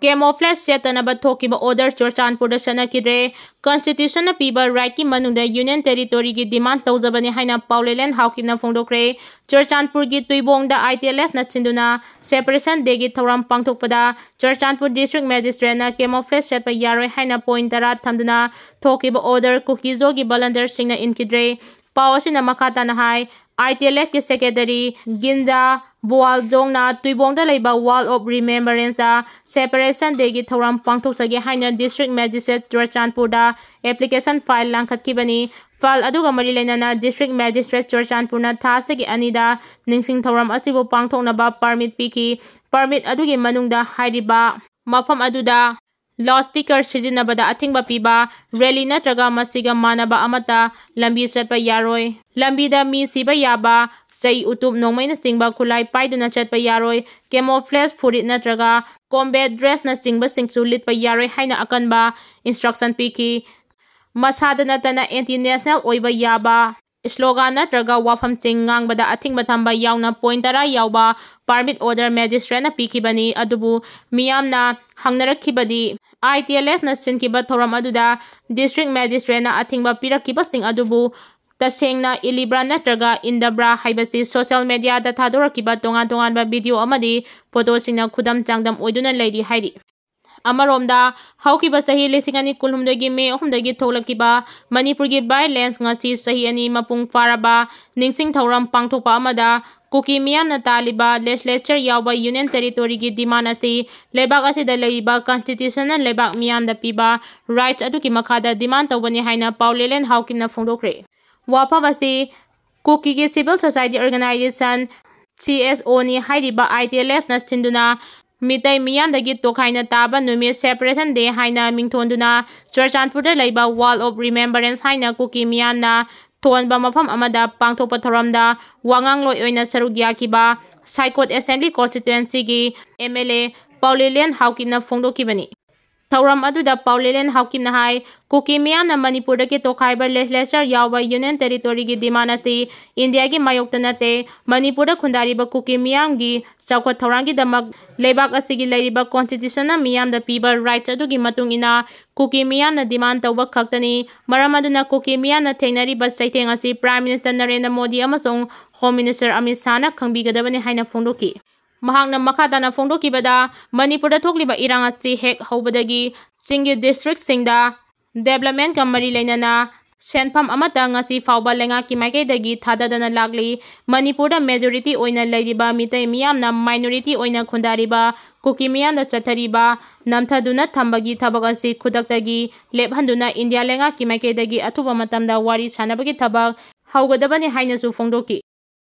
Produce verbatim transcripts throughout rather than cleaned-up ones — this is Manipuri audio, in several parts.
camouflage ꯁꯦꯠꯇꯅꯕ ꯊꯣꯛꯈꯤꯕ order ꯆꯨꯔꯆꯥꯟꯄꯨꯔꯗ ꯆꯠꯅꯈꯤꯗ꯭ꯔꯦ꯫ Constitution ꯅ ꯄꯤꯕ right ꯀꯤ ꯃꯅꯨꯡꯗ Union Territory ꯒꯤ demand ꯇꯧꯖꯕꯅꯤ ꯍꯥꯏꯅ ꯄꯥꯎꯂꯦꯂꯦꯟ ꯍꯥꯎꯀꯤꯞꯅ ꯐꯣꯡꯗꯣꯛꯈ꯭ꯔꯦ꯫ ꯆꯨꯔꯆꯥꯟꯄꯨꯔꯒꯤ ꯇꯨꯏꯕꯣꯡꯗ I T L F ꯅ ꯁꯤꯟꯗꯨꯅ Separation Day ꯒꯤ ꯊꯧꯔꯝ ꯄꯥꯡꯊꯣꯛꯄꯗ ꯆꯨꯔꯆꯥꯟꯄꯨꯔ District Magistrate ꯅ camouflage ꯁꯦꯠꯄ ꯌꯥꯔꯣꯏ ꯍꯥꯏꯅ point ꯇꯔꯥ ꯊꯝꯗꯨꯅ ꯊꯣꯛꯈꯤꯕ order ꯀꯨꯀꯤ-ꯖꯣꯒꯤ volunteer ꯁꯤꯡꯅ ꯏꯟꯈꯤꯗ꯭ꯔꯦ꯫ ꯄꯥꯎ ꯑꯁꯤꯅ ꯃꯈꯥ ꯇꯥꯅ ꯍꯥꯏ, I T L F ꯀꯤ secretary ꯒꯤꯟꯖꯥ ꯕꯨꯋꯥꯜꯖꯣꯡꯅ ꯇꯨꯏꯕꯣꯡꯗ ꯂꯩꯕ Wall of Remembrance ꯇ Separation Day ꯒꯤ ꯊꯧꯔꯝ ꯄꯥꯡꯊꯣꯛꯆꯒꯦ ꯍꯥꯏꯅ District Magistrate ꯆꯨꯔꯆꯥꯟꯄꯨꯔꯗ application file ꯂꯥꯡꯈꯠꯈꯤꯕꯅꯤ꯫ File ꯑꯗꯨꯒ ꯃꯔꯤ ꯂꯩꯅꯅ District Magistrate ꯆꯨꯔꯆꯥꯟꯄꯨꯔꯅ ꯊꯥ ꯑꯁꯤꯒꯤ ꯑꯅꯤꯗ ꯅꯤꯡꯁꯤꯡ ꯊꯧꯔꯝ ꯑꯁꯤꯕꯨ ꯄꯥꯡꯊꯣꯛꯅꯕ permit ꯄꯤꯈꯤ꯫ Permit ꯑꯗꯨꯒꯤ ꯃꯅꯨꯡꯗ ꯍꯥꯏꯔꯤꯕ ꯃꯐꯝ ꯑꯗꯨꯗ loudspeaker ꯁꯤꯖꯤꯟꯅꯕꯗ ꯑꯊꯤꯡꯕ ꯄꯤꯕ, rally ꯅꯠꯇ꯭ꯔꯒ ꯃꯁꯤꯒ ꯃꯥꯟꯅꯕ ꯑꯃꯠꯇ ꯂꯝꯕꯤ ꯆꯠꯄ ꯌꯥꯔꯣꯏ, ꯂꯝꯕꯤꯗ ꯃꯤ ꯁꯤꯕ ꯌꯥꯕ ꯆꯩ, ꯎꯇꯨꯞ, ꯅꯣꯡꯃꯩꯅꯆꯤꯡꯕ ꯈꯨꯠꯂꯥꯏ ꯄꯥꯏꯗꯨꯅ ꯆꯠꯄ ꯌꯥꯔꯣꯏ, camouflage ꯐꯨꯔꯤꯠ ꯅꯠꯇ꯭ꯔꯒ combat dress ꯅꯆꯤꯡꯕꯁꯤꯡꯁꯨ ꯂꯤꯠꯄ ꯌꯥꯔꯣꯏ ꯍꯥꯏꯅ ꯑꯀꯟꯕ instruction ꯄꯤꯈꯤ꯫ ꯃꯁꯥꯗ ꯅꯠꯇꯅ anti national ꯑꯣꯏꯕ ꯌꯥꯕ slogan ꯅꯠꯇ꯭ꯔꯒ ꯋꯥꯐꯝꯁꯤꯡ ꯉꯥꯡꯕꯗ ꯑꯊꯤꯡꯕ ꯊꯝꯕ ꯌꯥꯎꯅ point ꯇꯔꯥ ꯌꯥꯎꯕ permit order magistrate ꯅ ꯄꯤꯈꯤꯕꯅꯤ꯫ ꯑꯗꯨꯕꯨ ꯃꯤꯌꯥꯝꯅ ꯍꯪꯅꯔꯛꯈꯤꯕꯗꯤ, I T L F ꯅ ꯁꯤꯟꯈꯤꯕ ꯊꯧꯔꯝ ꯑꯗꯨꯗ District Magistrate ꯅ ꯑꯊꯤꯡꯕ ꯄꯤꯔꯛꯈꯤꯕꯁꯤꯡ ꯑꯗꯨꯕꯨ ꯇꯁꯦꯡꯅ ꯏꯜꯂꯤꯕ꯭ꯔꯥ ꯅꯠꯇ꯭ꯔꯒ ꯏꯟꯗꯕ꯭ꯔꯥ ꯍꯥꯏꯕꯁꯤ social media ꯗ ꯊꯥꯗꯣꯔꯛꯈꯤꯕ ꯇꯣꯉꯥꯟ ꯇꯣꯉꯥꯟꯕ video ꯑꯃꯗꯤ photo ꯁꯤꯡꯅ ꯈꯨꯗꯝ ꯆꯥꯡꯗꯝ ꯑꯣꯏꯗꯨꯅ ꯂꯩꯔꯤ ꯍꯥꯏꯔꯤ꯫ ꯑꯃꯔꯣꯝꯗ, ꯍꯧꯈꯤꯕ ꯆꯍꯤ ꯂꯤꯁꯤꯡ ꯑꯅꯤ ꯀꯨꯟꯍꯨꯝꯗꯣꯏꯒꯤ ꯃꯦ ꯑꯍꯨꯝꯗꯒꯤ ꯊꯣꯛꯂꯛꯈꯤꯕ ꯃꯅꯤꯄꯨꯔꯒꯤ violence ꯉꯁꯤ ꯆꯍꯤ ꯑꯅꯤ ꯃꯄꯨꯡ ꯐꯥꯔꯕ ꯅꯤꯡꯁꯤꯡ ꯊꯧꯔꯝ ꯄꯥꯡꯊꯣꯛꯄ ꯑꯃꯗ ꯀꯨꯀꯤ ꯃꯤꯌꯥꯝꯅ ꯇꯥꯜꯂꯤꯕ legislature ꯌꯥꯎꯕ Union Territory ꯒꯤ demand ꯑꯁꯤ ꯂꯩꯕꯥꯛ ꯑꯁꯤꯗ ꯂꯩꯔꯤꯕ constitution ꯅ ꯂꯩꯕꯥꯛ ꯃꯤꯌꯥꯝꯗ ꯄꯤꯕ rights ꯑꯗꯨꯒꯤ ꯃꯈꯥꯗ demand ꯇꯧꯕꯅꯤ ꯍꯥꯏꯅ ꯄꯥꯎꯂꯦꯂꯦꯟ ꯍꯥꯎꯀꯤꯞꯅ ꯐꯣꯡꯗꯣꯛꯈ꯭ꯔꯦ꯫ ꯋꯥꯐꯝ ꯑꯁꯤ ꯀꯨꯀꯤꯒꯤ civil society organization, C S O ꯅꯤ ꯍꯥꯏꯔꯤꯕ I T L F ꯅ ꯁꯤꯟꯗꯨꯅ ꯃꯤꯇꯩ ꯃꯤꯌꯥꯝꯗꯒꯤ ꯇꯣꯈꯥꯏꯅ ꯇꯥꯕ ꯅꯨꯃꯤꯠ Separation Day ꯍꯥꯏꯅ ꯃꯤꯡꯊꯣꯟꯗꯨꯅ ꯆꯨꯔꯆꯥꯟꯄꯨꯔꯗ ꯂꯩꯕ Wall of Remembrance ꯍꯥꯏꯅ ꯀꯨꯀꯤ ꯃꯤꯌꯥꯝꯅ ꯊꯣꯟꯕ ꯃꯐꯝ ꯑꯃꯗ ꯄꯥꯡꯊꯣꯛꯄ ꯊꯧꯔꯝꯗ ꯋꯥꯉꯥꯡꯂꯣꯏ ꯑꯣꯏꯅ ꯁꯔꯨꯛ ꯌꯥꯈꯤꯕ ꯁꯥꯏꯀꯣꯠ Assembly Constituency ꯒꯤ M L A ꯄꯥꯎꯂꯦꯂꯦꯟ ꯍꯥꯎꯀꯤꯞꯅ ꯐꯣꯡꯗꯣꯛꯈꯤꯕꯅꯤ꯫ ꯊꯧꯔꯝ ꯑꯗꯨꯗ ꯄꯥꯎꯂꯦꯂꯦꯟ ꯍꯥꯎꯀꯤꯞꯅ ꯍꯥꯏ, ꯀꯨꯀꯤ ꯃꯤꯌꯥꯝꯅ ꯃꯅꯤꯄꯨꯔꯗꯒꯤ ꯇꯣꯈꯥꯏꯕ legislature ꯌꯥꯎꯕ Union Territoryꯒꯤ demand ꯑꯁꯤ ꯏꯟꯗꯤꯌꯥꯒꯤ ꯃꯥꯌꯣꯛꯇ ꯅꯠꯇꯦ꯫ ꯃꯅꯤꯄꯨꯔꯗ ꯈꯨꯟꯗꯥꯔꯤꯕ ꯀꯨꯀꯤ ꯃꯤꯌꯥꯝꯒꯤ ꯆꯥꯎꯈꯠ ꯊꯧꯔꯥꯡꯒꯤꯗꯃꯛ ꯂꯩꯕꯥꯛ ꯑꯁꯤꯒꯤ ꯂꯩꯔꯤꯕ constitutionꯅ ꯃꯤꯌꯥꯝꯗ ꯄꯤꯕ rights ꯑꯗꯨꯒꯤ ꯃꯇꯨꯡ ꯏꯟꯅ ꯀꯨꯀꯤ ꯃꯤꯌꯥꯝꯅ demand ꯇꯧꯕ ꯈꯛꯇꯅꯤ꯫ ꯃꯔꯝ ꯑꯗꯨꯅ ꯀꯨꯀꯤ ꯃꯤꯌꯥꯝꯅ ꯊꯦꯡꯅꯔꯤꯕ ꯆꯩꯊꯦꯡ ꯑꯁꯤ Prime Minister ꯅꯔꯦꯟꯗ꯭ꯔ ꯃꯣꯗꯤ ꯑꯃꯁꯨꯡ Home Minister ꯑꯃꯤꯠ ꯁꯥꯍꯅ ꯈꯪꯕꯤꯒꯗꯕꯅꯤ ꯍꯥꯏꯅ ꯐꯣꯡꯗꯣꯛꯈꯤ꯫ ꯃꯍꯥꯛꯅ ꯃꯈꯥ ꯇꯥꯅ ꯐꯣꯡꯗꯣꯛꯈꯤꯕꯗ, ꯃꯅꯤꯄꯨꯔꯗ ꯊꯣꯛꯂꯤꯕ ꯏꯔꯥꯡ ꯑꯁꯤ ꯍꯦꯛ ꯍꯧꯕꯗꯒꯤ ꯆꯤꯡꯒꯤ districtꯁꯤꯡꯗ developmentꯀ ꯃꯔꯤ ꯂꯩꯅꯅ ꯁꯦꯟꯐꯝ ꯑꯃꯠꯇ ꯉꯁꯤ ꯐꯥꯎꯕ ꯂꯩꯉꯥꯛꯀꯤ ꯃꯥꯏꯀꯩꯗꯒꯤ ꯊꯥꯗꯗꯅ ꯂꯥꯛꯂꯤ꯫ ꯃꯅꯤꯄꯨꯔꯗ majority ꯑꯣꯏꯅ ꯂꯩꯔꯤꯕ ꯃꯤꯇꯩ ꯃꯤꯌꯥꯝꯅ minority ꯑꯣꯏꯅ ꯈꯨꯟꯗꯥꯔꯤꯕ ꯀꯨꯀꯤ ꯃꯤꯌꯥꯝꯗ ꯆꯠꯊꯔꯤꯕ ꯅꯝꯊꯗꯨꯅ ꯊꯝꯕꯒꯤ ꯊꯕꯛ ꯑꯁꯤ ꯈꯨꯗꯛꯇꯒꯤ ꯂꯦꯞꯍꯟꯗꯨꯅ ꯏꯟꯗꯤꯌꯥ ꯂꯩꯉꯥꯛꯀꯤ ꯃꯥꯏꯀꯩꯗꯒꯤ ꯑꯊꯨꯕ ꯃꯇꯝꯗ ꯋꯥꯔꯤ ꯁꯥꯅꯕꯒꯤ ꯊꯕꯛ ꯍꯧꯒꯗꯕꯅꯤ ꯍꯥꯏꯅꯁꯨ ꯐꯣꯡꯗꯣꯛꯈꯤ꯫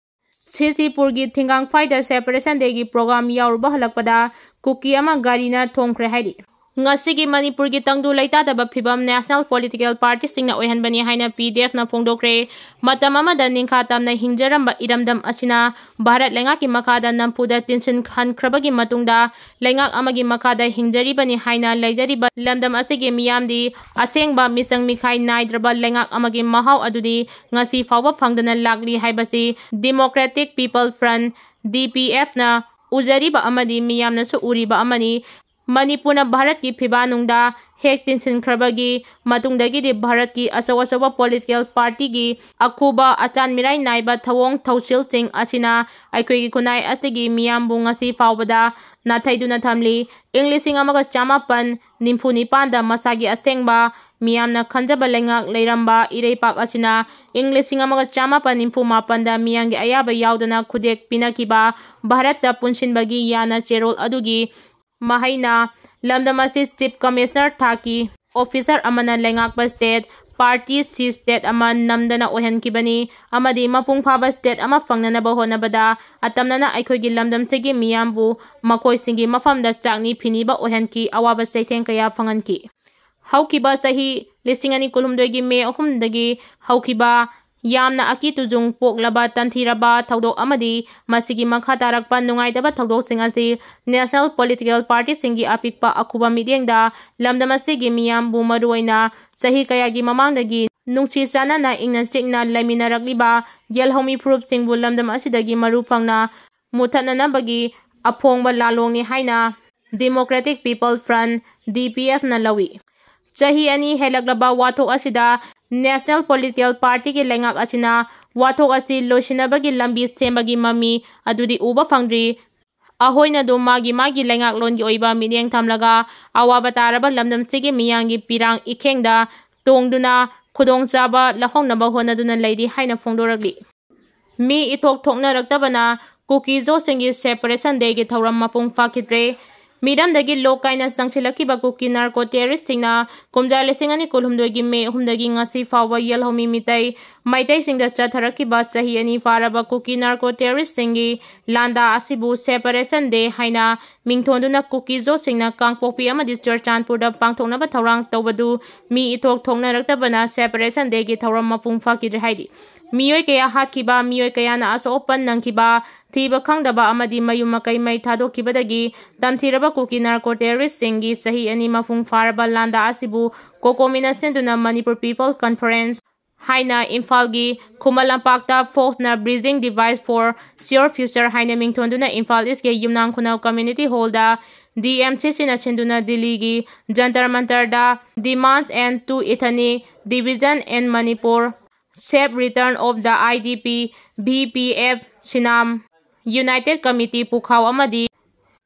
ꯁꯤꯁꯤꯄꯨꯔꯒꯤ ꯊꯤꯡꯒꯥꯡꯐꯥꯏꯗ Separation Dayꯒꯤ program ꯌꯥꯎꯔꯨꯕ ꯍꯜꯂꯛꯄꯗ ꯀꯨꯀꯤ ꯑꯃ ꯒꯥꯔꯤꯅ ꯊꯣꯝꯈ꯭ꯔꯦ ꯍꯥꯏꯔꯤ꯫ ꯉꯁꯤꯒꯤ ꯃꯅꯤꯄꯨꯔꯒꯤ ꯇꯪꯗꯨ ꯂꯩꯇꯥꯗꯕ ꯐꯤꯕꯝ national political partyꯁꯤꯡꯅ ꯑꯣꯏꯍꯟꯕꯅꯤ ꯍꯥꯏꯅ ꯄꯤ ꯗꯤ ꯑꯦꯐꯅ ꯐꯣꯡꯗꯣꯛꯈ꯭ꯔꯦ꯫ ꯃꯇꯝ ꯑꯃꯗ ꯅꯤꯡꯈꯥ ꯇꯝꯅ ꯍꯤꯡꯖꯔꯝꯕ ꯏꯔꯝꯗꯝ ꯑꯁꯤꯅ ꯚꯥꯔꯠ ꯂꯩꯉꯥꯛꯀꯤ ꯃꯈꯥꯗ ꯅꯝꯐꯨꯗ ꯇꯤꯟꯁꯤꯟꯍꯟꯈ꯭ꯔꯕꯒꯤ ꯃꯇꯨꯡꯗ ꯂꯩꯉꯥꯛ ꯑꯃꯒꯤ ꯃꯈꯥꯗ ꯍꯤꯡꯖꯔꯤꯕꯅꯤ ꯍꯥꯏꯅ ꯂꯩꯖꯔꯤꯕ ꯂꯝꯗꯝ ꯑꯁꯤꯒꯤ ꯃꯤꯌꯥꯝꯗꯤ ꯑꯁꯦꯡꯕ ꯃꯤꯆꯪ ꯃꯤꯈꯥꯏ ꯅꯥꯏꯗ꯭ꯔꯕ ꯂꯩꯉꯥꯛ ꯑꯃꯒꯤ ꯃꯍꯥꯎ ꯑꯗꯨꯗꯤ ꯉꯁꯤ ꯐꯥꯎꯕ ꯐꯪꯗꯅ ꯂꯥꯛꯂꯤ ꯍꯥꯏꯕꯁꯤ Democratic People Front, ꯗꯤ ꯄꯤ ꯑꯦꯐꯅ ꯎꯖꯔꯤꯕ ꯑꯃꯗꯤ ꯃꯤꯌꯥꯝꯅꯁꯨ ꯎꯔꯤꯕ ꯑꯃꯅꯤ꯫ ꯃꯅꯤꯄꯨꯔꯅ ꯚꯥꯔꯠꯀꯤ ꯐꯤꯕꯥꯅꯨꯡꯗ ꯍꯦꯛ ꯇꯤꯟꯁꯤꯟꯈ꯭ꯔꯕꯒꯤ ꯃꯇꯨꯡꯗꯒꯤꯗꯤ ꯚꯥꯔꯠꯀꯤ ꯑꯆꯧ ꯑꯆꯧꯕ political partyꯒꯤ ꯑꯈꯨꯕ ꯑꯆꯥꯟ ꯃꯤꯔꯥꯏ ꯅꯥꯏꯕ ꯊꯧꯑꯣꯡ ꯊꯧꯁꯤꯜꯁꯤꯡ ꯑꯁꯤꯅ ꯑꯩꯈꯣꯏꯒꯤ ꯈꯨꯟꯅꯥꯏ ꯑꯁꯤꯒꯤ ꯃꯤꯌꯥꯝꯕꯨ ꯉꯁꯤ ꯐꯥꯎꯕꯗ ꯅꯥꯊꯩꯗꯨꯅ ꯊꯝꯂꯤ꯫ ꯏꯪ ꯂꯤꯁꯤꯡ ꯑꯃꯒ ꯆꯥꯃꯥꯄꯟ ꯅꯤꯐꯨ ꯅꯤꯄꯥꯟꯗ ꯃꯁꯥꯒꯤ ꯑꯁꯦꯡꯕ ꯃꯤꯌꯥꯝꯅ ꯈꯟꯖꯕ ꯂꯩꯉꯥꯛ ꯂꯩꯔꯝꯕ ꯏꯔꯩꯄꯥꯛ ꯑꯁꯤꯅ ꯏꯪ ꯂꯤꯁꯤꯡ ꯑꯃꯒ ꯆꯥꯃꯥꯄꯟ ꯅꯤꯐꯨ ꯃꯥꯄꯟꯗ ꯃꯤꯌꯥꯝꯒꯤ ꯑꯌꯥꯕ ꯌꯥꯎꯗꯅ ꯈꯨꯗꯦꯛ ꯄꯤꯅꯈꯤꯕ ꯚꯥꯔꯠꯇ ꯄꯨꯟꯁꯤꯟꯕꯒꯤ ꯌꯥꯅ ꯆꯦꯔꯣꯜ ꯑꯗꯨꯒꯤ ꯃꯍꯩꯅ ꯂꯝꯗꯝ ꯑꯁꯤ Chief Commissioner ꯊꯥꯛꯀꯤ officer ꯑꯃꯅ ꯂꯩꯉꯥꯛꯄ state party ꯁꯤ state ꯑꯃ ꯅꯝꯗꯅ ꯑꯣꯏꯍꯟꯈꯤꯕꯅꯤ ꯑꯃꯗꯤ ꯃꯄꯨꯡ ꯐꯥꯕ state ꯑꯃ ꯐꯪꯅꯅꯕ ꯍꯣꯠꯅꯕꯗ ꯑꯇꯝꯅꯅ ꯑꯩꯈꯣꯏꯒꯤ ꯂꯝꯗꯝꯁꯤꯒꯤ ꯃꯤꯌꯥꯝꯕꯨ ꯃꯈꯣꯏꯁꯤꯡꯒꯤ ꯃꯐꯝꯗ ꯆꯥꯛꯅꯤ ꯐꯤꯅꯤꯕ ꯑꯣꯏꯍꯟꯈꯤ, ꯑꯋꯥꯕ ꯆꯩꯊꯦꯡ ꯀꯌꯥ ꯐꯪꯍꯟꯈꯤ꯫ ꯍꯧꯈꯤꯕ ꯆꯍꯤ ꯂꯤꯁꯤꯡ ꯑꯅꯤ ꯀꯨꯟꯍꯨꯝꯗꯣꯏꯒꯤ ꯃꯦ ꯑꯍꯨꯝꯗꯒꯤ ꯍꯧꯈꯤꯕ ꯌꯥꯝꯅ ꯑꯀꯤ ꯇꯨꯖꯨꯡ ꯄꯣꯛꯂꯕ ꯇꯝꯊꯤꯔꯕ ꯊꯧꯗꯣꯛ ꯑꯃꯗꯤ ꯃꯁꯤꯒꯤ ꯃꯈꯥ ꯇꯥꯔꯛꯄ ꯅꯨꯡꯉꯥꯏꯇꯕ ꯊꯧꯗꯣꯛꯁꯤꯡ ꯑꯁꯤ national political partyꯁꯤꯡꯒꯤ ꯑꯄꯤꯛꯄ ꯑꯈꯨꯕ ꯃꯤꯠꯌꯦꯡꯗ ꯂꯝꯗꯝ ꯑꯁꯤꯒꯤ ꯃꯤꯌꯥꯝꯕꯨ, ꯃꯔꯨꯑꯣꯏꯅ ꯆꯍꯤ ꯀꯌꯥꯒꯤ ꯃꯃꯥꯡꯗꯒꯤ ꯅꯨꯡꯁꯤ ꯆꯥꯟꯅꯅ ꯏꯪꯅ ꯆꯤꯛꯅ ꯂꯩꯃꯤꯟꯅꯔꯛꯂꯤꯕ ꯌꯦꯜꯍꯧꯃꯤ ꯐꯨꯔꯨꯞꯁꯤꯡꯕꯨ ꯂꯝꯗꯝ ꯑꯁꯤꯗꯒꯤ ꯃꯔꯨ ꯐꯪꯅ ꯃꯨꯊꯠꯅꯅꯕꯒꯤ ꯑꯐꯣꯡꯕ ꯂꯥꯂꯣꯡꯅꯤ ꯍꯥꯏꯅ Democratic People Front, DPFꯅ ꯂꯧꯏ꯫ ꯆꯍꯤ ꯑꯅꯤ ꯍꯦꯜꯂꯛꯂꯕ ꯋꯥꯊꯣꯛ ꯑꯁꯤꯗ national political partyꯒꯤ ꯂꯩꯉꯥꯛ ꯑꯁꯤꯅ ꯋꯥꯊꯣꯛ ꯑꯁꯤ ꯂꯣꯏꯁꯤꯟꯅꯕꯒꯤ ꯂꯝꯕꯤ ꯁꯦꯝꯕꯒꯤ ꯃꯃꯤ ꯑꯗꯨꯗꯤ ꯎꯕ ꯐꯪꯗ꯭ꯔꯤ꯫ ꯑꯍꯣꯏꯅ ꯑꯗꯨꯝ ꯃꯥꯒꯤ ꯃꯥꯒꯤ ꯂꯩꯉꯥꯛꯂꯣꯟꯒꯤ ꯑꯣꯏꯕ ꯃꯤꯠꯌꯦꯡ ꯊꯝꯂꯒ ꯑꯋꯥꯕ ꯇꯥꯔꯕ ꯂꯝꯗꯝꯁꯤꯒꯤ ꯃꯤꯌꯥꯝꯒꯤ ꯄꯤꯔꯥꯡ ꯏꯈꯦꯡꯗ ꯇꯣꯡꯗꯨꯅ ꯈꯨꯗꯣꯡꯆꯥꯕ ꯂꯧꯍꯧꯅꯕ ꯍꯣꯠꯅꯗꯨꯅ ꯂꯩꯔꯤ ꯍꯥꯏꯅ ꯐꯣꯡꯗꯣꯔꯛꯂꯤ꯫ ꯃꯤ ꯏꯊꯣꯛ ꯊꯣꯛꯅꯔꯛꯇꯕꯅ ꯀꯨꯀꯤ-ꯖꯣꯁꯤꯡꯒꯤ Separation Dayꯒꯤ ꯊꯧꯔꯝ ꯃꯄꯨꯡ ꯐꯥꯈꯤꯗ꯭ꯔꯦ꯫ ꯃꯤꯔꯝꯗꯒꯤ ꯂꯣꯛ ꯀꯥꯏꯅ ꯆꯪꯁꯤꯜꯂꯛꯈꯤꯕ ꯀꯨꯀꯤ narco terroristꯁꯤꯡꯅ ꯀꯨꯝꯖꯥ ꯂꯤꯁꯤꯡ ꯑꯅꯤ ꯀꯨꯟꯍꯨꯝꯗꯣꯏꯒꯤ ꯃꯦ ꯑꯍꯨꯝꯗꯒꯤ ꯉꯁꯤ ꯐꯥꯎꯕ ꯌꯦꯜꯍꯧꯃꯤ ꯃꯤꯇꯩ ꯃꯩꯇꯩꯁꯤꯡꯗ ꯆꯠꯊꯔꯛꯈꯤꯕ ꯆꯍꯤ ꯑꯅꯤ ꯐꯥꯔꯕ ꯀꯨꯀꯤ narco terroristꯁꯤꯡꯒꯤ ꯂꯥꯟꯗꯥ ꯑꯁꯤꯕꯨ Separation Day ꯍꯥꯏꯅ ꯃꯤꯡꯊꯣꯟꯗꯨꯅ ꯀꯨꯀꯤ-ꯖꯣꯁꯤꯡꯅ ꯀꯥꯡꯄꯣꯛꯄꯤ ꯑꯃꯗꯤ ꯆꯨꯔꯆꯥꯟꯄꯨꯔꯗ ꯄꯥꯡꯊꯣꯛꯅꯕ ꯊꯧꯔꯥꯡ ꯇꯧꯕꯗꯨ ꯃꯤ ꯏꯊꯣꯛ ꯊꯣꯛꯅꯔꯛꯇꯕꯅ Separation Dayꯒꯤ ꯊꯧꯔꯝ ꯃꯄꯨꯡ ꯐꯥꯈꯤꯗ꯭ꯔꯦ ꯍꯥꯏꯔꯤ꯫ ꯃꯤꯑꯣꯏ ꯀꯌꯥ ꯍꯥꯠꯈꯤꯕ, ꯃꯤꯑꯣꯏ ꯀꯌꯥꯅ ꯑꯁꯣꯛ ꯑꯄꯟ ꯅꯪꯈꯤꯕ, ꯊꯤꯕ ꯈꯪꯗꯕ ꯑꯃꯗꯤ ꯃꯌꯨꯝ ꯃꯀꯩ ꯃꯩ ꯊꯥꯗꯣꯛꯈꯤꯕꯗꯒꯤ ꯇꯝꯊꯤꯔꯕ ꯀꯨꯀꯤ narco terroristꯁꯤꯡꯒꯤ ꯆꯍꯤ ꯑꯅꯤ ꯃꯄꯨꯡ ꯐꯥꯔꯕ ꯂꯥꯟꯗꯥ ꯑꯁꯤꯕꯨ ꯀꯣꯀꯣꯃꯤꯅ ꯁꯤꯟꯗꯨꯅ Manipur People Conference ꯍꯥꯏꯅ ꯏꯝꯐꯥꯜꯒꯤ ꯈꯨꯃꯟ ꯂꯝꯄꯥꯛꯇ Foxꯅ Bridging the Divide for Sure Future ꯍꯥꯏꯅ ꯃꯤꯡꯊꯣꯟꯗꯨꯅ ꯏꯝꯐꯥꯜ ꯏꯁꯀꯤ ꯌꯨꯝꯅꯥꯝ ꯈꯨꯅꯧ community hallꯗ DMCCꯅ ꯁꯤꯟꯗꯨꯅ ꯗꯤꯜꯂꯤꯒꯤ Jantar ꯃꯟꯇꯔꯗ Demands End to Ethnic Division in Manipur, Safe Return of the IDP, VPF, ꯁꯤꯅꯥꯝ, United Committee ꯄꯨꯈꯥꯎ ꯑꯃꯗꯤ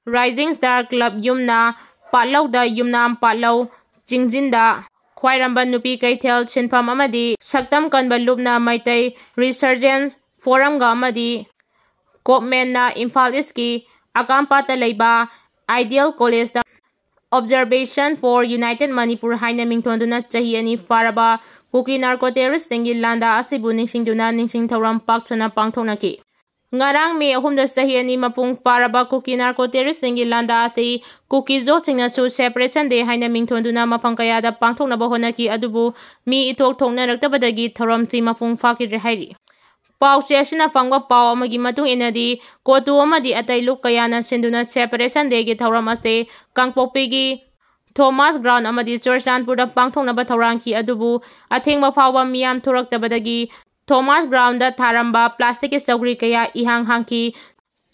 Rising Star Club ꯌꯨꯝꯅ ꯄꯥꯠꯂꯧꯗ ꯌꯨꯝꯅꯥꯝ ꯄꯥꯠꯂꯧ ꯆꯤꯡꯖꯤꯟꯗ ꯈ꯭ꯋꯥꯏꯔꯝꯕꯟ ꯅꯨꯄꯤ ꯀꯩꯊꯦꯜ ꯁꯤꯟꯐꯝ ꯑꯃꯗꯤ ꯁꯛꯇꯝ ꯀꯟꯕ ꯂꯨꯞꯅ ꯃꯩꯇꯩ Resurgence Forumꯒ ꯑꯃꯗꯤ ꯀꯣꯞꯃꯦꯟꯅ ꯏꯝꯐꯥꯜ ꯏꯁꯀꯤ ꯑꯀꯥꯝꯄꯥꯠꯇ ꯂꯩꯕ Ideal Collegeꯇ Observation for United Manipur ꯍꯥꯏꯅ ꯃꯤꯡꯊꯣꯟꯗꯨꯅ ꯆꯍꯤ ꯑꯅꯤ ꯐꯥꯔꯕ ꯀꯨꯀꯤ narco terroristꯁꯤꯡꯒꯤ ꯂꯥꯟꯗꯥ ꯑꯁꯤꯕꯨ ꯅꯤꯡꯁꯤꯡꯗꯨꯅ ꯅꯤꯡꯁꯤꯡ ꯊꯧꯔꯝ ꯄꯥꯛ ꯁꯟꯅ ꯄꯥꯡꯊꯣꯛꯅꯈꯤ꯫ ꯉꯔꯥꯡ ꯃꯦ ꯑꯍꯨꯝꯗ ꯆꯍꯤ ꯑꯅꯤ ꯃꯄꯨꯡ ꯐꯥꯔꯕ ꯀꯨꯀꯤ ꯅꯥꯔꯀꯣ ꯇꯦꯔꯣꯔꯤꯁꯁꯤꯡꯒꯤ ꯂꯥꯟꯗꯥ ꯑꯁꯤ ꯀꯨꯀꯤ ꯖꯣꯁꯤꯡꯅꯁꯨ Separation Day ꯍꯥꯏꯅ ꯃꯤꯡꯊꯣꯟꯗꯨꯅ ꯃꯐꯝ ꯀꯌꯥꯗ ꯄꯥꯡꯊꯣꯛꯅꯕ ꯍꯣꯠꯅꯈꯤ, ꯑꯗꯨꯕꯨ ꯃꯤ ꯏꯊꯣꯛ ꯊꯣꯛꯅꯔꯛꯇꯕꯗꯒꯤ ꯊꯧꯔꯝꯁꯤ ꯃꯄꯨꯡ ꯐꯥꯈꯤꯗ꯭ꯔꯦ ꯍꯥꯏꯔꯤ꯫ ꯄꯥꯎꯆꯦ ꯑꯁꯤꯅ ꯐꯪꯕ ꯄꯥꯎ ꯑꯃꯒꯤ ꯃꯇꯨꯡ ꯏꯟꯅꯗꯤ, ꯀꯣꯇꯨ ꯑꯃꯗꯤ ꯑꯇꯩ ꯂꯨꯞ ꯀꯌꯥꯅ ꯁꯤꯟꯗꯨꯅ Separation Day ꯒꯤ ꯊꯧꯔꯝ ꯑꯁꯤ ꯀꯥꯡꯄꯣꯛꯄꯤꯒꯤ ꯊꯣꯃꯥꯁ ꯒ꯭ꯔꯥꯎꯟ ꯑꯃꯗꯤ ꯆꯨꯔꯆꯥꯟꯄꯨꯔꯗ ꯄꯥꯡꯊꯣꯛꯅꯕ ꯊꯧꯔꯥꯡꯈꯤ, ꯑꯗꯨꯕꯨ ꯑꯊꯦꯡꯕ ꯐꯥꯎꯕ ꯃꯤꯌꯥꯝ ꯊꯣꯔꯛꯇꯕꯗꯒꯤ ꯊꯣꯃꯥꯁ ꯒ꯭ꯔꯥꯎꯟꯗ ꯊꯥꯔꯝꯕ ꯄ꯭ꯂꯥꯁꯇꯤꯛꯀꯤ ꯆꯧꯀ꯭ꯔꯤ ꯀꯌꯥ ꯏꯍꯥꯡ ꯍꯥꯡꯈꯤ꯫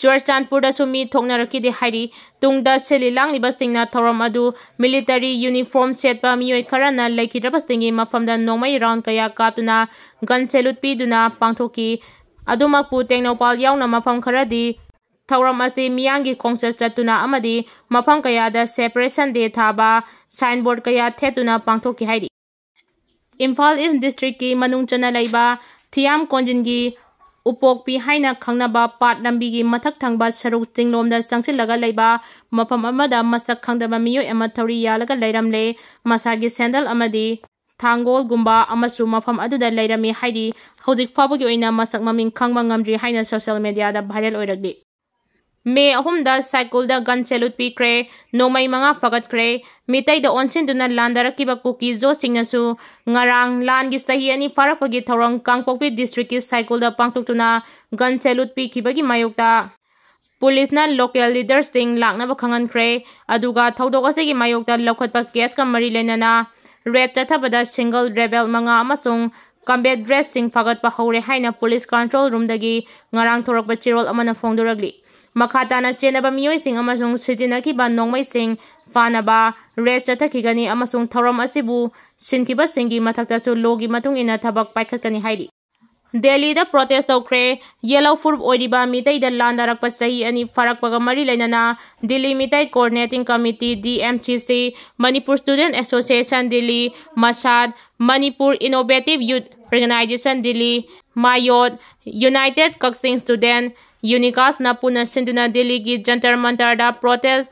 ꯆꯨꯔꯆꯥꯟꯄꯨꯔꯗꯁꯨ ꯃꯤ ꯊꯣꯛꯅꯔꯛꯈꯤꯗꯦ ꯍꯥꯏꯔꯤ꯫ ꯇꯨꯡꯗ ꯁꯤꯜꯂꯤ ꯂꯥꯡꯂꯤꯕꯁꯤꯡꯅ ꯊꯧꯔꯝ ꯑꯗꯨ ꯃꯤꯂꯤꯇꯔꯤ ꯌꯨꯅꯤꯐꯣꯔꯝ ꯁꯦꯠꯄ ꯃꯤꯑꯣꯏ ꯈꯔꯅ ꯂꯩꯈꯤꯗ꯭ꯔꯕꯁꯤꯡꯒꯤ ꯃꯐꯝꯗ ꯅꯣꯡꯃꯩ ꯔꯥꯎꯟ ꯀꯌꯥ ꯀꯥꯞꯇꯨꯅ ꯒꯟ ꯁꯦꯂꯨꯠ ꯄꯤꯗꯨꯅ ꯄꯥꯡꯊꯣꯛꯈꯤ꯫ ꯑꯗꯨꯃꯛꯄꯨ ꯇꯦꯡꯅꯧꯄꯥꯜ ꯌꯥꯎꯅ ꯃꯐꯝ ꯈꯔꯗꯤ ꯊꯧꯔꯝ ꯑꯁꯤ ꯃꯤꯌꯥꯝꯒꯤ ꯈꯣꯡꯆꯠ ꯆꯠꯇꯨꯅ ꯑꯃꯗꯤ ꯃꯐꯝ ꯀꯌꯥꯗ Separation Day ꯊꯥꯕ ꯁꯥꯏꯟꯕꯣꯔꯗ ꯀꯌꯥ ꯊꯦꯠꯇꯨꯅ ꯄꯥꯡꯊꯣꯛꯈꯤ ꯍꯥꯏꯔꯤ꯫ ꯏꯝꯐꯥꯜ ꯏꯁ ꯗꯤꯁꯇ꯭ꯔꯤꯛꯀꯤ ꯃꯅꯨꯡ ꯆꯟꯅ ꯂꯩꯕ ꯊꯤꯌꯥꯝ ꯀꯣꯟꯖꯤꯟꯒꯤ ꯎꯄꯣꯛꯄꯤ ꯍꯥꯏꯅ ꯈꯪꯅꯕ ꯄꯥꯠ ꯂꯝꯕꯤꯒꯤ ꯃꯊꯛ ꯊꯪꯕ ꯁꯔꯨꯛ ꯆꯤꯡꯂꯣꯝꯗ ꯆꯪꯁꯤꯜꯂꯒ ꯂꯩꯕ ꯃꯐꯝ ꯑꯃꯗ ꯃꯁꯛ ꯈꯪꯗꯕ ꯃꯤꯑꯣꯏ ꯑꯃ ꯊꯧꯔꯤ ꯌꯥꯜꯂꯒ ꯂꯩꯔꯝꯂꯦ꯫ ꯃꯁꯥꯒꯤ ꯁꯦꯟꯗꯜ ꯑꯃꯗꯤ ꯊꯥꯡꯒꯣꯜꯒꯨꯝꯕ ꯑꯃꯁꯨ ꯃꯐꯝ ꯑꯗꯨꯗ ꯂꯩꯔꯝꯃꯤ ꯍꯥꯏꯔꯤ꯫ ꯍꯧꯖꯤꯛ ꯐꯥꯎꯕꯒꯤ ꯑꯣꯏꯅ ꯃꯁꯛ ꯃꯃꯤꯡ ꯈꯪꯕ ꯉꯝꯗ꯭ꯔꯤ ꯍꯥꯏꯅ ꯁꯣꯁꯤꯌꯦꯜ ꯃꯦꯗꯤꯌꯥꯗ ꯚꯥꯏꯔꯦꯜ ꯑꯣꯏꯔꯛꯂꯤ꯫ ꯃꯦ ꯑꯍꯨꯝꯗ ꯁꯥꯏꯀꯨꯜꯗ ꯒꯟ ꯁꯦꯂꯨꯠ ꯄꯤꯈ꯭ꯔꯦ꯫ ꯅꯣꯡꯃꯩ ꯃꯉꯥ ꯐꯒꯠꯈ꯭ꯔꯦ꯫ ꯃꯤꯇꯩꯗ ꯑꯣꯟꯁꯤꯟꯗꯨꯅ ꯂꯥꯟꯗꯥꯔꯛꯈꯤꯕ ꯀꯨꯀꯤ ꯖꯣꯁꯤꯡꯅꯁꯨ ꯉꯔꯥꯡ ꯂꯥꯟꯒꯤ ꯆꯍꯤ ꯑꯅꯤ ꯐꯥꯔꯛꯄꯒꯤ ꯊꯧꯔꯝ ꯀꯥꯡꯄꯣꯛꯄꯤ ꯗꯤꯁꯇ꯭ꯔꯤꯛꯀꯤ ꯁꯥꯏꯀꯨꯜꯗ ꯄꯥꯡꯊꯣꯛꯇꯨꯅ ꯒꯟ ꯁꯦꯂꯨꯠ ꯄꯤꯈꯤꯕꯒꯤ ꯃꯥꯌꯣꯛꯇ ꯄꯨꯂꯤꯁꯅ ꯂꯣꯀꯦꯜ ꯂꯤꯗꯔꯁꯤꯡ ꯂꯥꯛꯅꯕ ꯈꯪꯍꯟꯈ꯭ꯔꯦ꯫ ꯑꯗꯨꯒ ꯊꯧꯗꯣꯛ ꯑꯁꯤꯒꯤ ꯃꯥꯌꯣꯛꯇ ꯂꯧꯈꯠꯄ ꯀꯦꯁꯀ ꯃꯔꯤ ꯂꯩꯅꯅ ꯔꯦꯗ ꯆꯠꯊꯕꯗ ꯁꯤꯡꯒꯜ ꯔꯦꯕꯦꯜ ꯃꯉꯥ ꯑꯃꯁꯨꯡ ꯀꯝꯕꯦꯠ ꯗ꯭ꯔꯦꯁꯁꯤꯡ ꯐꯥꯒꯠꯄ ꯍꯧꯔꯦ ꯍꯥꯏꯅ ꯄꯨꯂꯤꯁ ꯀꯟꯇ꯭ꯔꯣꯜ ꯔꯨꯝꯗꯒꯤ ꯉꯔꯥꯡ ꯊꯣꯔꯛꯄ ꯆꯦꯔꯣꯜ ꯑꯃꯅ ꯐꯣꯡꯗꯣꯔꯛꯂꯤ꯫ ꯃꯈꯥ ꯇꯥꯅ ꯆꯦꯟꯅꯕ ꯃꯤꯑꯣꯏꯁꯤꯡ ꯑꯃꯁꯨꯡ ꯁꯤꯖꯤꯟꯅꯈꯤꯕ ꯅꯣꯡꯃꯩꯁꯤꯡ ꯐꯥꯅꯕ ꯔꯦꯗ ꯆꯠꯊꯈꯤꯒꯅꯤ ꯑꯃꯁꯨꯡ ꯊꯧꯔꯝ ꯑꯁꯤꯕꯨ ꯁꯤꯟꯈꯤꯕꯁꯤꯡꯒꯤ ꯃꯊꯛꯇꯁꯨ ꯂꯣꯒꯤ ꯃꯇꯨꯡ ꯏꯟꯅ ꯊꯕꯛ ꯄꯥꯏꯈꯠꯀꯅꯤ ꯍꯥꯏꯔꯤ꯫ ꯗꯦꯜꯂꯤꯗ ꯄ꯭ꯔꯣꯇꯦꯁ ꯇꯧꯈ꯭ꯔꯦ꯫ ꯌꯦꯂꯧ ꯐꯨꯔꯨꯞ ꯑꯣꯏꯔꯤꯕ ꯃꯤꯇꯩꯗ ꯂꯥꯟꯗꯥꯔꯛꯄ ꯆꯍꯤ ꯑꯅꯤ ꯐꯥꯔꯛꯄꯒ ꯃꯔꯤ ꯂꯩꯅꯅ Delhi Meitei coordinating committee, D M C C, Manipur student association Delhi, ꯃꯁꯥꯗ, Manipur innovative youth organization Delhi, ꯃꯥꯌꯣꯠ, ꯌꯨꯅꯥꯏꯇꯦꯗ ꯀꯛꯆꯤꯡ ꯁ꯭ꯇꯨꯗꯦꯟꯠ, ꯌꯨꯅꯤꯀꯥꯁꯅ ꯄꯨꯟꯅ ꯁꯤꯟꯗꯨꯅ ꯗꯤꯜꯂꯤꯒꯤ ꯖꯟꯇꯔ ꯃꯟꯇꯔꯗ ꯄ꯭ꯔꯣꯇꯦꯁ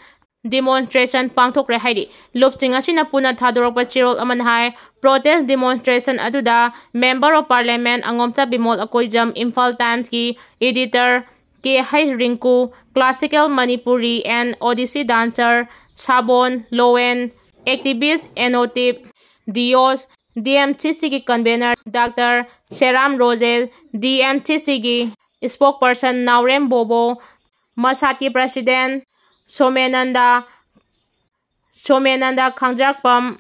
demonstration ꯄꯥꯡꯊꯣꯛꯈ꯭ꯔꯦ ꯍꯥꯏꯔꯤ꯫ ꯂꯨꯞꯁꯤꯡ ꯑꯁꯤꯅ ꯄꯨꯟꯅ ꯊꯥꯗꯣꯔꯛꯄ ꯆꯦꯔꯣꯜ ꯑꯃꯅ ꯍꯥꯏ, protest demonstration ꯑꯗꯨꯗ Member of Parliament ꯑꯉꯣꯝꯆꯥ ꯕꯤꯃꯣꯜ ꯑꯀꯣꯏꯖꯝ, ꯏꯝꯐꯥꯜ Times ꯀꯤ editor K H Ringku, classical Manipuri and Odissi dancer ꯁꯥꯕꯣꯟ ꯂꯣꯋꯦꯟ, activist ꯑꯦꯅꯣꯇꯤꯞ ꯗꯤꯌꯣꯁ, ꯗꯤ ꯑꯦꯝ ꯁꯤ ꯁꯤꯒꯤ convener doctor Seram Rojesh, D M C ꯁꯤꯒꯤ spokesperson ꯅꯥꯎꯔꯦꯝ ꯕꯣꯕꯣ, ꯃꯁꯥꯠꯀꯤ president ꯁꯣꯃꯦꯅꯟꯗ, ꯁꯣꯃꯦꯅꯟꯗ ꯈꯥꯡꯖꯥꯛꯄꯝ,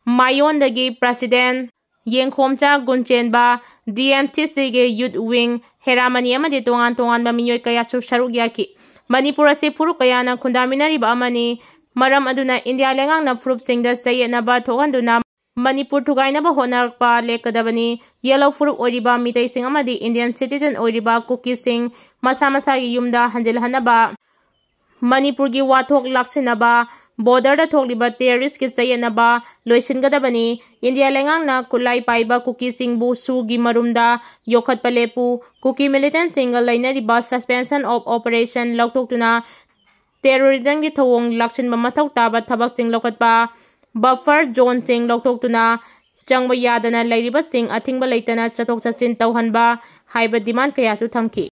ꯃꯥꯏꯌꯣꯟꯗꯒꯤ president ꯌꯦꯡꯈꯣꯝꯆꯥ ꯒꯨꯟꯆꯦꯟꯕ, ꯗꯤ ꯑꯦꯝ ꯁꯤ ꯁꯤꯒꯤ youth wing ꯍꯦꯔꯥꯃꯅꯤ ꯑꯃꯗꯤ ꯇꯣꯉꯥꯟ ꯇꯣꯉꯥꯟꯕ ꯃꯤꯑꯣꯏ ꯀꯌꯥꯁꯨ ꯁꯔꯨꯛ ꯌꯥꯈꯤ꯫ ꯃꯅꯤꯄꯨꯔ ꯑꯁꯤ ꯐꯨꯔꯨꯞ ꯀꯌꯥꯅ ꯈꯨꯟꯗꯥꯃꯤꯟꯅꯔꯤꯕ ꯑꯃꯅꯤ꯫ ꯃꯔꯝ ꯑꯗꯨꯅ ꯏꯟꯗꯤꯌꯥ ꯂꯩꯉꯥꯛꯅ ꯐꯨꯔꯨꯞꯁꯤꯡꯗ ꯆꯌꯦꯠꯅꯕ ꯊꯣꯛꯍꯟꯗꯨꯅ ꯃꯅꯤꯄꯨꯔ ꯊꯨꯒꯥꯏꯅꯕ ꯍꯣꯠꯅꯔꯛꯄ ꯂꯦꯞꯀꯗꯕꯅꯤ꯫ Yellow ꯐꯨꯔꯨꯞ ꯑꯣꯏꯔꯤꯕ ꯃꯤꯇꯩꯁꯤꯡ ꯑꯃꯗꯤ Indian citizen ꯑꯣꯏꯔꯤꯕ ꯀꯨꯀꯤꯁꯤꯡ ꯃꯁꯥ ꯃꯁꯥꯒꯤ ꯌꯨꯝꯗ ꯍꯟꯖꯤꯜꯍꯟꯅꯕ, ꯃꯅꯤꯄꯨꯔꯒꯤ ꯋꯥꯊꯣꯛ ꯂꯥꯛꯁꯤꯟꯅꯕ, borderꯗ ꯊꯣꯛꯂꯤꯕ terroristꯀꯤ ꯆꯌꯦꯠꯅꯕ ꯂꯣꯏꯁꯤꯟꯒꯗꯕꯅꯤ꯫ ꯏꯟꯗꯤꯌꯥ ꯂꯩꯉꯥꯛꯅ ꯈꯨꯠꯂꯥꯏ ꯄꯥꯏꯕ ꯀꯨꯀꯤꯁꯤꯡꯕꯨ ꯁꯨꯒꯤ ꯃꯔꯨꯝꯗ ꯌꯣꯛꯈꯠꯄ ꯂꯦꯞꯄꯨ꯫ ꯀꯨꯀꯤ militantꯁꯤꯡꯒ ꯂꯩꯅꯔꯤꯕ suspension of operation ꯂꯧꯊꯣꯛꯇꯨꯅ terrorismꯒꯤ ꯊꯧꯑꯣꯡ ꯂꯥꯛꯁꯤꯟꯕ ꯃꯊꯧ ꯇꯥꯕ ꯊꯕꯛꯁꯤꯡ ꯂꯧꯈꯠꯄ, buffer zoneꯁꯤꯡ ꯂꯧꯊꯣꯛꯇꯨꯅ ꯆꯪꯕ ꯌꯥꯗꯅ ꯂꯩꯔꯤꯕꯁꯤꯡ ꯑꯊꯤꯡꯕ ꯂꯩꯇꯅ ꯆꯠꯊꯣꯛ ꯆꯠꯁꯤꯟ ꯇꯧꯍꯟꯕ ꯍꯥꯏꯕ demand ꯀꯌꯥꯁꯨ ꯊꯝꯈꯤ꯫